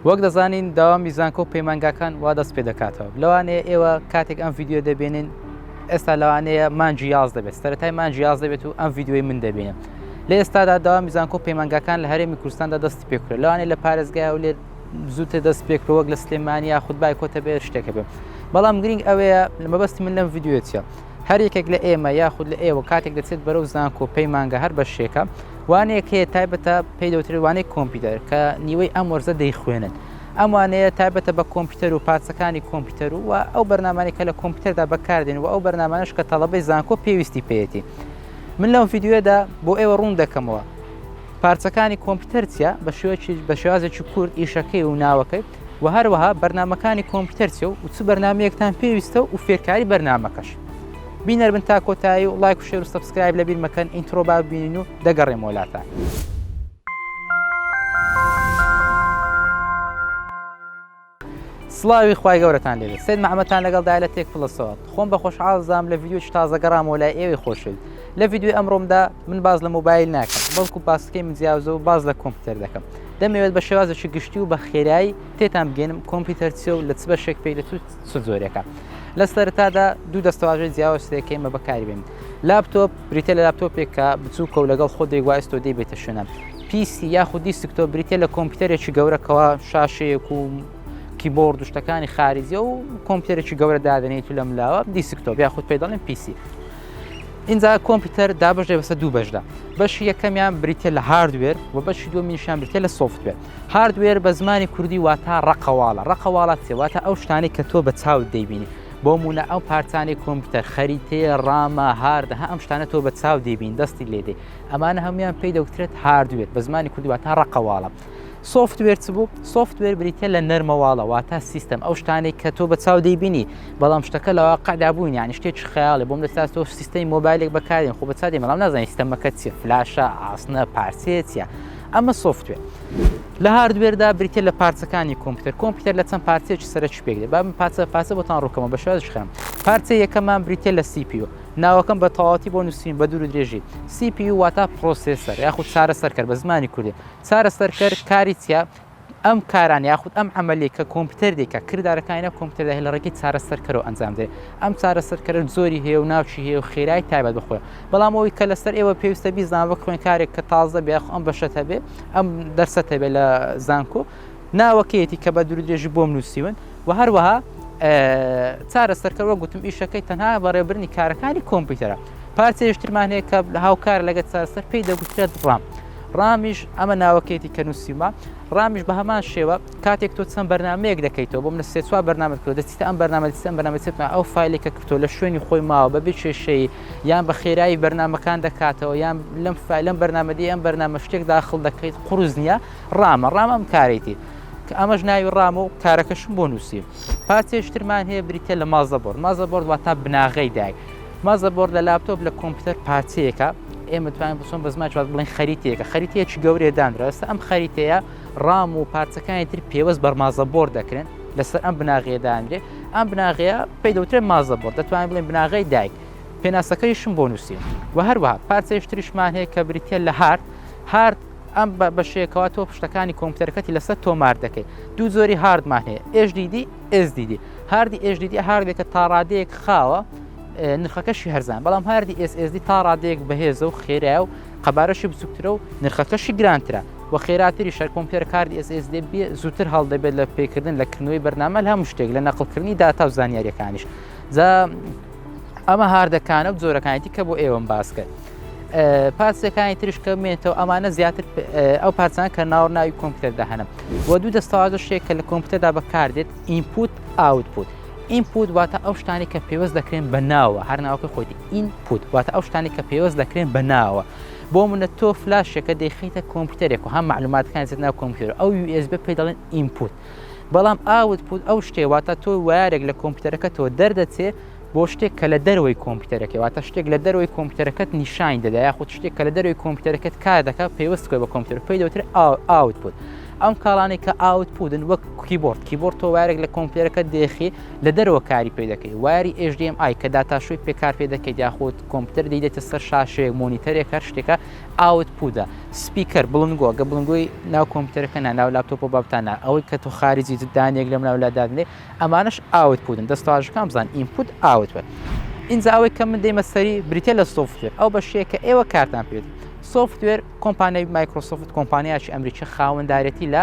وەک دەزانین دەوامی زانکۆ و پەیمانگاکان وا دەست پێ دەکاتەوە لەوانەیە ئێوە کاتێک ئەم ڤیدیۆ دەبینن ئێستا لەوانەیە مانگی 11 بێت سەرەتای مانگی 11 بێت و ئەم ڤیدیۆی من دەبینن لە ئێستادا دەوامی زانکۆ پەیمانگاکان لە هەرێمی کوردستاندا دەستی پێکرێت لەوانەیە لە پارێزگای و لێ زووتر دەست پێکرۆ وەک لە سلێمانی یاخود بایکۆتە بێت شتێکە بێت بەڵام گرنگ ئەوەیە لە مەبەستی من لەم ڤیدیۆ چیە هەر یەکێک لە ئێمە یاخود لە ئێوە کاتێک دەچێت بەرەو زانکۆ پەیمانگە هەر بەشێکە وانەیەک هەیە تایبەتە پێی دەوترێت وانەی کۆمپیوتەر کە نیوەی ئەم وەرزە دەیخوێنن. ئەم وانەیە تایبەتە بە کۆمپیوتەر و پارچەکانی کۆمپیوتەر و ئەو بەرنامانەی کە لە کۆمپیوتەردا بەکاردێن و ئەو بەرنامانەش کە تەڵەبەی زانکۆ پێویستی پێیەتی. من لەم ڤیدیۆیەدا بۆ ئێوە ڕوون دەکەمەوە پارچەکانی کۆمپیوتەر چییە بە شێوەیەکی بە شێوازێکی کورت ئیشەکەی و ناوەکەی و هەروەها بەرنامەکانی کۆمپیوتەر چیە و چ بەرنامەیەکتان پێویستە و فێرکاری بەرنامەکەش. بینەر بن تا کۆتایی و ڵایک و share و subscribe لەبیر مەکەن intro با ببینین و دەگەڕێمەوە لاتان. سڵاوی خوای گەورەتان لێبێت سید محمدتان لەگەڵدایە لە تێک پڵەسەوە خۆم بە خۆشحاڵ زام لە ڤیدیۆی تازە گەڕامەوە لای ئێوەی خۆشەویست لە ڤیدیۆی ئەمڕۆمدا من باز لە مۆبایل ناکەم بەڵکو باسەکەی من جیاوزە و باز لە کۆمپیوتەر دەکەم دەمەوێت بە شێوازێکی گشتی و بە خێرایی تێتان بگەێنم کۆمپیوتەر چیە و لە چ بەشێک پێی دەچوت چ جۆرێکە؟ لە سەرەتادا دوو دەستەواژەی جیاواز هەیە کە ئێمە بەکاری بێنین. لاپتۆپ بریتیە لە لاپتۆپێک کە بچووکە و لەگەڵ خۆت دەیگواستەوە دەیبێتە شوێنە. PC یاخود desktop بریتیە لە کۆمپیوتەرێکی گەورە کەوا شاشەیەک و کیبۆرد و شتەکانی خارجیە و کۆمپیوتەرێکی گەورە دادەنێیت و لەملاوە desktop یاخود پێی دەڵێن PC. ئینجا کۆمپیوتەر دابەش دەبێت بەسەر دوو بەشدا. بەشی یەکەمیان بریتیە لە hardware و بەشی دووەمیشیان بریتیە لە software. hardware بە زمانی کوردی واتا ڕەقەواڵە، ڕەقەواڵە چیە؟ واتە ئەو شتانەی کە تۆ بە چاوت دەیبینی. بۆ نموونە ئەو پارچانەی کۆمپیوتەر، خەریتەیە، RAM ە، hard ە، ها ئەم شتانە تۆ بە چاو دەیبینی، دەستی لێ دێ. ئەمانە هەموویان پێی دەوترێت hardware، بە زمانی کوردی واتا ڕەقەواڵە. software چ بوو؟ software بریتیە لە نەرمەواڵە، واتا سیستەم، ئەو شتانەی کە تۆ بە چاو دەیبینی، بەڵام شتەکە لە واقعدا بوون، یانی شتێکی خەیاڵی. بۆ من لە تۆ سیستەمی مۆبایلێک بەکاردێن، خۆ بە چاو دەیبینی، بەڵام نازانی سیستەمەکە چیە، فلاشە، ئاسنە، پارچەیە، چیە. ئەمە software لە hardware دا بریتە لە پارچەکانی کۆمپیوتەر کۆمپیوتەر لە چەند پارچەیەکی سەرەکی پێک دێت با من پارچە پارچە بۆتان ڕووکەمەوە بە شێوازی خێرم پارچە یەکەمان بریتە لە CPU ناوەکەم بە تەواوەتی بۆ نووسین بە دوور و درێژی CPU واتە processor یاخود چارەسەرکەر بە زمانی کوردی چارەسەرکەر کاری چییە ئەم کاران یاخود ئەم عملی کە کۆمپیوتەر دێکە کردارەکانی ناو کۆمپیوتەردا لە ڕێگەی چارەسەرکەرەوە ئەنجام دێت ئەم چارەسەرکەرە زۆری هەیە و ناوچی هەیە و خێرای تایبەت بەخۆی بەڵام ئەوەی کە لەسەر ئێوە پێویستە بیزان وەک خوێنکارێک کە تازە بێ ئەم بەشەت هەبێ ئەم دەرسەت هەبێ لە زانکۆ ناوەکەیەتی کە بە دوورودرێژی بۆم نووسیون و هەروەها چارەسەرکەر وەک گوتم ئیشەکەی تەنها بەڕێوەبردنی کارەکانی کۆمپیوتەرە پارچەیەشترمان هەیە کە هاوکار لەگە چارەسەر پێی دەگوترێت RAM RAM یش ئەمە ناوەکەیەتی کە نووسیمە RAM یش بە هەمان شێوە کاتێک تۆ چەند بەرنمەیەک دەکەیتەوە بۆ منە سێ چوار بەرنامەت کردووە دەچیتە ئەم بەرنامە دەچیتە ئەم بەرنامە دەچیتە ئەو فایلێک کە کردووە لە شوێنی خۆی ماوە بەبێ کێشەی یان بە خێرایی بەرنامەکان دەکاتەوە یان لەم فایل لەم بەرنامە دێ ئەم بەرنامە شتێک داخل دەکەیت قورس نییە RAM ە RAM ئەم کارێتی کە ئەمەش ناوی RAM ە و کارەکەشم بۆ نووسی پارچەیەشترمان هەیە بریتە لە motherboard motherboard واتا بناغەی دایک motherboard لە لاپتۆپ لە کۆمپیوتەر پارچەیەکە ئێمە توانین بچۆن بە زمان جواب بڵێن خەریتەیەکە خەریتەیەکی گەورەیە دانرا ئێستا ئەم خەریتەیە RAM و پارچەکانی تر پێوەست بە motherboard دەکرێن لەسەر ئەم بناغەیە دانرێ ئەم بناغەیە پێی دەوترێت motherboard دەتوانین بڵێن بناغەی دایک پێناسەکەیشم بۆ نووسیم و هەروەها پارچەیش تریشمان هەیە کە بریتە لە hard hard ئەم بەشەیەکەوە تۆ پشتەکانی کۆمپیوتەرەکەتی لەسەر تۆمار دەکەیت دوو جۆری hard مان هەیە HDD SSD hard ی HDD hard ێکە تاڕادەیەک خاوە نرخەکەشی هەرزان بەڵام hard ی SSD تا ڕادەیەک بەهێزە و خێرایە و قەبارەشی بچووکترە و نرخەکەشی گرانترە و خێراتری شەر کۆمپیوتەر hard ی SSD بێ زووتر هەڵدەبێت لە پێکردن لە کردنەوەی بەرنامە لە هەموو شتێک لە نەقلکردنی داتا و زانیاریەکانیش جا ئەمە hard ەکانە و جۆرەکانیتی کە بۆ ئێوەم باس کرد پارچەکانی تریش کە بمێنێتەوە ئەمانە زیاتر ئەو پارچان کە ناو ناوی کۆمپیوتەردا هەنە و دوو دەستەواژە شتێک کە لە کۆمپیوتەردا بەکاردێت input output input واتە ئەو شتانی کە پێوەست دەکرێن بە ناوە هەر ناوەکە خۆیتی input واتە ئەو شتانی کە پێوەست دەکرێن بە ناوە بۆ منە تۆ فلاشێکە دەیخیتە کۆمپیوتەرێک و هەم معلوماتەکان زیت ناو کۆمپیوتەر ئەو USB پێی دەڵێن input بەڵام output ئەو شتێ واتە تۆ wire ێک لە کۆمپیوتەرەکەتەوە دەردەچێ بۆ شتێک کە لە دەرەوەی کۆمپیوتەرەکەی واتە شتێک لە دەرەوەی کۆمپیوتەرەکەت نیشانی دەدا یاخود شتێک کە لە دەرەوەی کۆمپیوتەرەکەت کار دەکات پەیوەست بکە بە کۆمپیوتەر پێی دەوترێت output. ئەم کاڵانەی کە output ن وەک keyboard، keyboard تۆ wire ێک لە کۆمپیوتەرەکەت دێخی لە دەرەوە کاری پێ دەکەی، wire ی HDMI کە data show ی پێ کار پێ دەکەیت یاخود کۆمپیوتەر دەیدەیتە سەر شاشەیەک monitor ێک هەر شتێکە output ە. speaker، بڵندگۆ، گە بڵندگۆی ناو کۆمپیوتەرەکە نا ناو لاپتۆپ و بابتان نا ئەوەی کە تۆ خارجی دانێک لەم ناو لا دادنێ ئەمانەش output ن. دەستەواژەکان بزان input output. ئینجا ئەوەی کە من دێمە سەری بریتیە لە software، ئەو بەشەیە کە ئێوە کارتان پێ دێت. software کۆمپانیای مایکرۆسۆفت کۆمپانیایەکی ئەمریکی خاوەندارێتی لە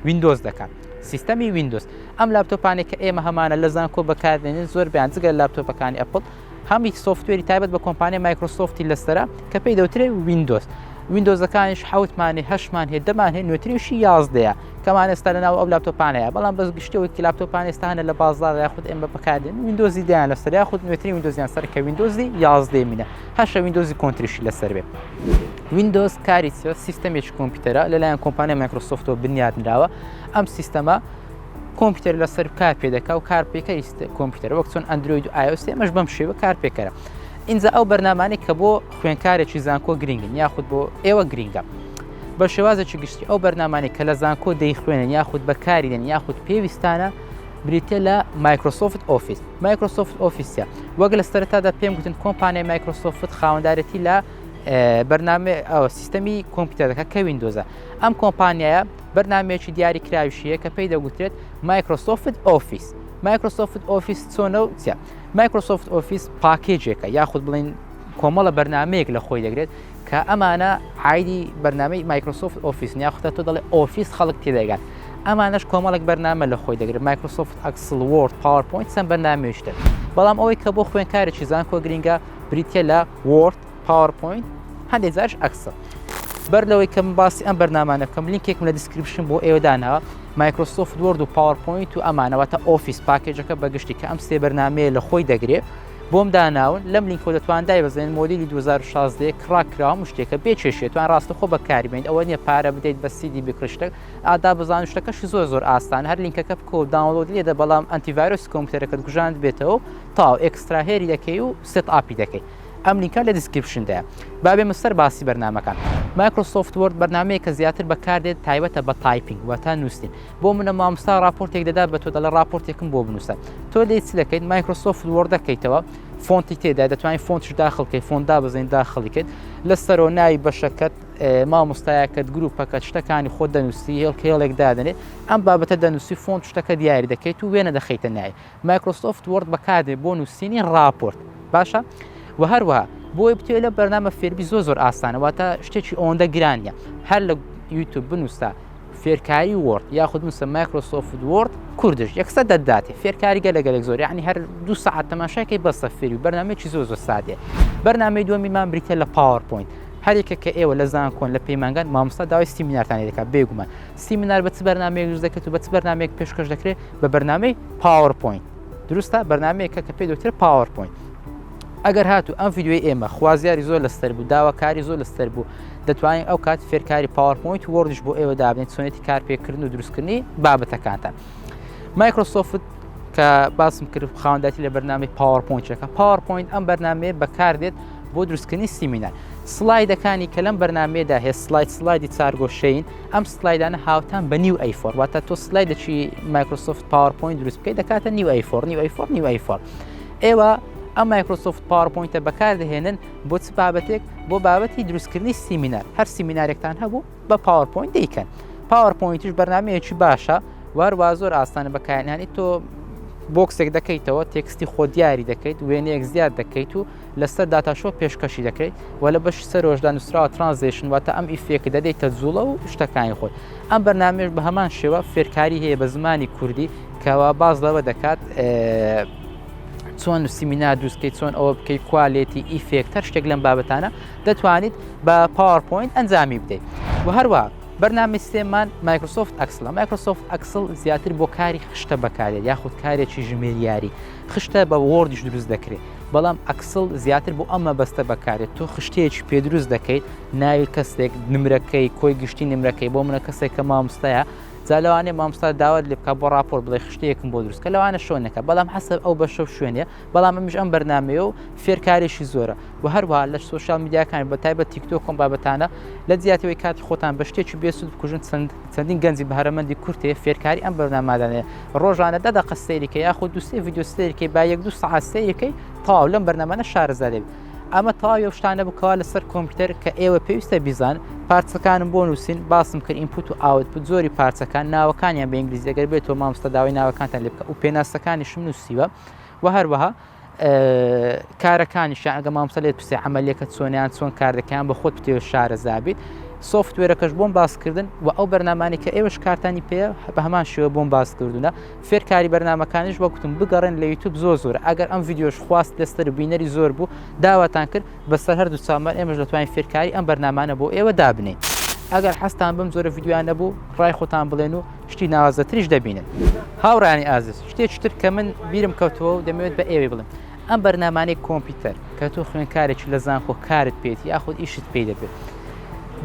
ویندۆز دەکات سیستەمی ویندۆز ئەم لاپتۆپانێک کە ئێمە هەمانە لە زانکۆ بەکاردێنین زۆربیان جگە لاپتۆپەکانی ئەپڵ هەمی software ی تایبەت بە کۆمپانیای مایکرۆسۆفتی لەسەرە کە پێی دەوترێ ویندۆز ویندۆزەکانیش حوتمانی هەشمان هەیە دەمان هەیە نوێترینشی یازدەیە کەمان ئێستا لەناو ئەو لاپتۆپانەیە بەڵام بەس گشتەوەی کە لاپتۆپان ئێستا هەنە لە بازاڕ یاخود ئێمە بەکاردێن ویندۆزی دەیان لەسەر یاخود نوێترین ویندۆزیان سەر کە ویندۆزی یازدەی منە هەشە ویندۆزی کۆنتریشی لەسەر بێ. ویندۆز کاری چیە؟ سیستەمێکی کۆمپیوتەرە لەلایەن کۆمپانیای مایکرۆسۆفتەوە بنیات نراوە. ئەم سیستەمە کۆمپیوتەر لەسەر کار پێ دەکا و کار پێکەری کۆمپیوتەر وەک چۆن ئەندرۆید و iOS ئێمەش بەم شێوە کار پێکەرە. ئینجا ئەو بەرنامانەی کە بۆ خوێنکارێکی زانکۆ گرنگن یاخود بۆ ئێوە گرنگە. بە شێوازێکی گشتی ئەو بەرنامانەی کە لە زانکۆ دەیخوێنن یاخود بەکاری دێن یاخود پێویستانە بریتە لە مایکرۆسۆفت ئۆفیس. مایکرۆسۆفت ئۆفیس چیە؟ وەک لە سەرەتادا پێم گوتن کۆمپانیای مایکرۆسۆفت خاوەندارێتی لە بەرنامە سیستەمی کۆمپیوتەرەکە کە ویندۆزە ئەم کۆمپانیایە بەرنمەیەکی دیاری کراویشیە کە پێی دەگوترێت مایکرۆسۆفت ئۆفیس مایکرۆسۆفت ئۆفیس چۆنە و چیە مایکرۆسۆفت ئۆفیس package ێکە یاخود بڵین کۆمەڵە بەرنمەیەک لە خۆی دەگرێت کە ئەمانە عایدی بەرنامەی مایکرۆسۆفت ئۆفیس یاخودە تۆ دەڵێ ئۆفیس خەڵک تێدەگات ئەمانەش کۆمەڵێک بەرنامە لە خۆی دەگرێت مایکرۆسۆفت ئەکسل وۆرد پاوەرپۆینت چەند بەرنامەیەکی تر بەڵام ئەوەی کە بۆ خوێندکارێکی زانکۆ گرینگە بریتە لە وۆرد پاوەرپۆینت هەندێک جارش ئەکسل بەر لەوەی کە من باسی ئەم بەرنامانە بکەم لینکێکم لە description بۆ ئێوە داناوە مایکرۆسۆفت وۆرد و پاوەرپۆینت و ئەمانەوەتە ئۆفیس package ەکە بەگشتی کە ئەم سێ بەرنمەیە لە خۆی دەگرێت بۆم داناون لەم لینکەوە دەتوان دایبەزێنن مۆدیلی 2016 crack کراوە هەموو شتێکە بێ کێشەیە توان ڕاستەخۆ بەکاری بێنیت ئەوە نییە پارە بدەیت بە سیدی بکڕی شتێک ئادا بزان شتەکەشی زۆر زۆر ئاسان هەر لینکەکە بکە و download لێدە بەڵام antivirus کۆمپیوتەرەکەت کوژاند بێتەوە تاو extract ی دەکەی و set up ی دەکەی ئەم لینکە لە description دایە با بێمە سەر باسی بەرنامەکان مایکرۆسۆفت وۆرد بەرنامەیە کە زیاتر بەکاردێت تایبەتە بە typing واتە نووسین بۆ منە مامۆستا راپۆرتێک دەدات بە تۆ دەڵێ راپۆرتێکم بۆ بنووسە تۆ لێ چ دەکەیت مایکرۆسۆفت وۆرد دەکەیتەوە font ی تێدا دەتوانین font ش داخڵکەی font دابەزین داخڵیکرد لەسەرەوە ناوی بەشەکەت مامۆستایەکەت گروپەکەت شتەکانی خۆت دەنووسی هێڵکەیڵێک دادەنێت ئەم بابەتە دەنووسی font شتەکە دیاری دەکەیت و وێنە دەخەیتە ناوی مایکرۆسۆفت وۆرد بەکاردێ بۆ نووسینی راپۆرت باشە و هەروەها بۆی بتوێ لە بەرنامە فێربی زۆر زۆر ئاسانە واتە شتێکی ئەوەندە گرانە هەر لە یوتیوب بنووسە فێرکاری وۆرد یاخود بنووسە مایکرۆسۆفت وۆرد کوردش یەکسەر دەتداتێ فێرکاری گەلە گەلێک زۆر یعنی هەر دوو سەعات تەماشاکەی بەسە فێری و بەرنامەیەکی زۆر زۆر سادەیە بەرنامەی دووەمیمان بریتە لە پاوەرپۆینت هەرێکە کە ئێوە لە زانکۆن لە پەیمانگان مامۆستا داوای سیمینارتان لێ دەکات بێگومان سیمینار بە چ بەرنامەیەک دروست دەکرێت و بە چ بەرنامەیەک پێشکەش دەکرێت بە بەرنامەی پاوەرپۆینت دروستە بەرنامەیەکە کە پێی دەوترێت پاوەرپۆینت ئەگەر هاتوو ئەم ڤیدیۆی ئێمە خوازیاری زۆر لەسەر بوو داواکاری زۆر لەسەر بوو دەتوانین ئەو کات فێرکاری پاوەرپۆینت و وۆردش بۆ ئێوە دابنێن چۆنێتی کارپێکردن و دروستکردنی بابەتەکانتان مایکرۆسۆفت کە باسم کرد خاوەنداتی لە بەرنامەی پاوەرپۆینتەکە پاوەرپۆینت ئەم بەرنامەیە بەکاردێت بۆ دروستکردنی سیمینار سلایدەکانی کە لەم بەرنمەیەدا هەیە سلاید سلایدی چارگۆشەین ئەم سلایدانە هاوتان بە نیو A4 واتە تۆ سلایدێکی مایکرۆسۆفت پاوەرپۆینت دروست بکەیت دەکاتە نیو A4 نیو A4 نیو A4 ئێوە ئەم مایکرۆسۆفت پاوەرپۆینتە بەکاردەهێنن بۆ چ بابەتێک بۆ بابەتی دروستکردنی سیمینار هەر سیمینارێکتان هەبوو بە پاوەرپۆینت دەیکەن پاوەرپۆینتیش بەرنمەیەکی باشە واروا زۆر ئاسانە بەکارهێنانی تۆ box ێک دەکەیتەوە text ی خۆ دیاری دەکەیت وێنەیەک زیاد دەکەیت و لەسەر data show پێشکەشی دەکەیت و لە بەشی سەرۆشدا نووسراوە transition واتە ئەم effect دەدەیتە جوڵە و شتەکانی خۆی ئەم بەرنامەیەش بە هەمان شێوە فێرکاری هەیە بە زمانی کوردی کەوا باز لەوە دەکات چۆن سیمینار دروستکەیت چۆن ئەوە بکەیت quality effect هەر شتێک لەم بابەتانە دەتوانیت بە پاوەرپۆینت ئەنجامی بدەیت و هەروە بەرنامەی سێمان مایکرۆسۆفت ئەکسلە مایکرۆسۆفت ئەکسل زیاتر بۆ کاری خشتە بەکارێت یاخود کارێکی ژمێریاری خشتە بە وۆردیش دروست دەکرێت بەڵام ئەکسل زیاتر بۆ ئەم مەبەستە بەکارێت تۆ خشتەیەکی پێ دروست دەکەیت ناوی کەسێک نمرەکەی کۆی گشتی نمرەکەی بۆ منە کەسێک کە مامۆستایە جا لەوانەیە مامۆستا داوات لێ بکات بۆ ڕاپۆرت بڵێ خشتەیەکم بۆ دروست کە لەوانە شۆنەکە بەڵام حەسەب ئەو بەشە و شوێنێ بەڵام ئەمیش ئەم بەرنمەیە و فێرکارێکی زۆرە و هەروەها لە social media کان بە تایبەت تیکتۆک کۆم بابەتانە لە جیاتەوەی کاتی خۆتان بە شتێکی بێسوود بکوژن چەند چەندین گەنجی بەهرەمەندی کورتێ فێرکاری ئەم بەرنامادانەیە ڕۆژانە دە دەقە سەیریکە یاخود دوو سێ ڤیدیۆ سەیرکەی با یەک دوو سەعات سەیرکەی تەواو لەم بەرنامانە شارەزا دەبی ئەمە تەواوی ئەو شتانە بوو کەوا لەسەر کۆمپیوتەر کە ئێوە پێویستە بیزان پارچەکانم بۆ نووسین باسم کرد input و output جۆری پارچەکان ناوەکانیان بە ئینگلیزی ئەگەر بێتەوە مامۆستا داوای ناوەکانتان لێ بکە و پێناسەکانیشم نووسیوە و هەروەها کارەکانیشیان ئەگە مامۆستا لێت پرسێ عملیەکە چۆنیان چۆن کار دەکەیان بە خۆت بتەوێت شارەزا بیت software ەکەش بۆم باسکردن و ئەو بەرنامانی کە ئێوەش کارتانی پێ بە هەمان شێوە بۆم باس کردوونە فێرکاری بەرنامەکانیش وەک وتم بگەڕێن لە یوتوب زۆر زۆر ئەگەر ئەم ڤیدیۆش خواست لەسەر بینەری زۆر بوو داواتان کرد بەسەر هەردوو چاومان ئێمەش دەتوانین فێرکاری ئەم بەرنامانە بۆ ئێوە دابنێین ئەگەر حەزتان بەم جۆرە ڤیدیۆیانە بوو ڕای خۆتان بڵێن و شتی ناوازەتریش دەبینن هاوڕیانی ئازیز شتێکی تر کە من بیرم کەوتەوە و دەمەوێت بە ئێوەی بڵێم ئەم بەرنامانەی کۆمپیوتەر کە تۆ خوێنکارێکی لە زانکۆ کارت پێێتی یاخود ئیشت پێی دەبێت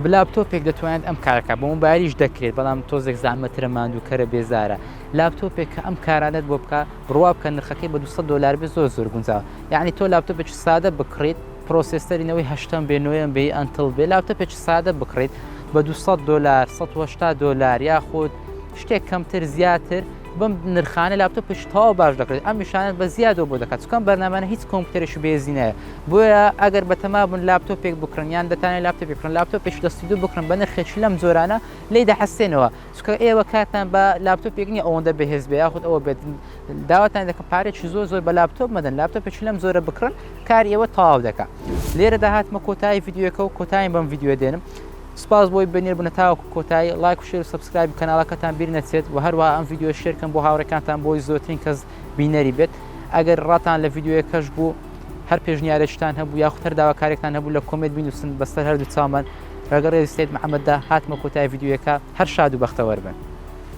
بلاپتۆپێک دەتوانێت ئەم کارەکە بۆ مۆبایلیش دەکرێت بەڵام تۆزێک زەحمەترە ماندووکەرە بێزارە لاپتۆپێک کە ئەم کارانەت بۆ بکە بڕوا بکە نرخەکەی بە 200 دلار بێ زۆر زۆر گونجاوە یعنی تۆ لاپتۆپێکی سادە بکڕیت processor ی نەوەی هەشتەم بێ نۆیەم بێ Intel بێ لاپتۆپێکی سادە بکڕیت بە 200 دلار 180 دلار یاخود شتێک کەمتر زیاتر بەم نرخانە لاپتۆپێکی تەواو باش دەکرێت ئەم نیشانە بە زیادەوە بۆ دەکات چکەم بەرنامانە هیچ کۆمپیوتەرێکی بێزی نایە بۆیە ئەگەر بەتەما بوون لاپتۆپێک بکڕن یان دەتانێت لاپتۆپێک بکڕن لاپتۆپێکی دەستی دوو بکڕن بە نرخێکی لەم جۆرانە لێی دەحەسێنەوە چونکە ئێوە کارتان بە لاپتۆپێک نییە ئەوەندە بەهێز بێ یاخود ئەوە بێت داواتان دەکەم پارێکی زۆر زۆر بە لاپتۆپ مەدەن لاپتۆپێکی لەم جۆرە بکڕن کاری ئێوە تەواو دەکات لێرەدا هاتمە کۆتایی ڤیدیۆکە و کۆتاییم بەم ڤیدیۆ دێنم سپاس بۆی بینەر بوون تاوەکو کۆتایی ڵایک و share و subscribe ی کەناڵەکەتان بیر نەچێت و هەروەها ئەم ڤیدیۆ share کەن بۆ هاوڕێکانتان بۆی زۆرترین کەس بینەری بێت ئەگەر ڕاتان لە ڤیدیۆیەکەش بوو هەر پێشنیارێکتان هەبوو یاخود هەر داواکارێکتان هەبوو لە comment بینوسن بەسەر هەردوو چاومان ڕێگە ڕێزی سید محەممەددا هاتمە کۆتای ڤیدیۆیەکە هەر شاد و بەختەوەر بن.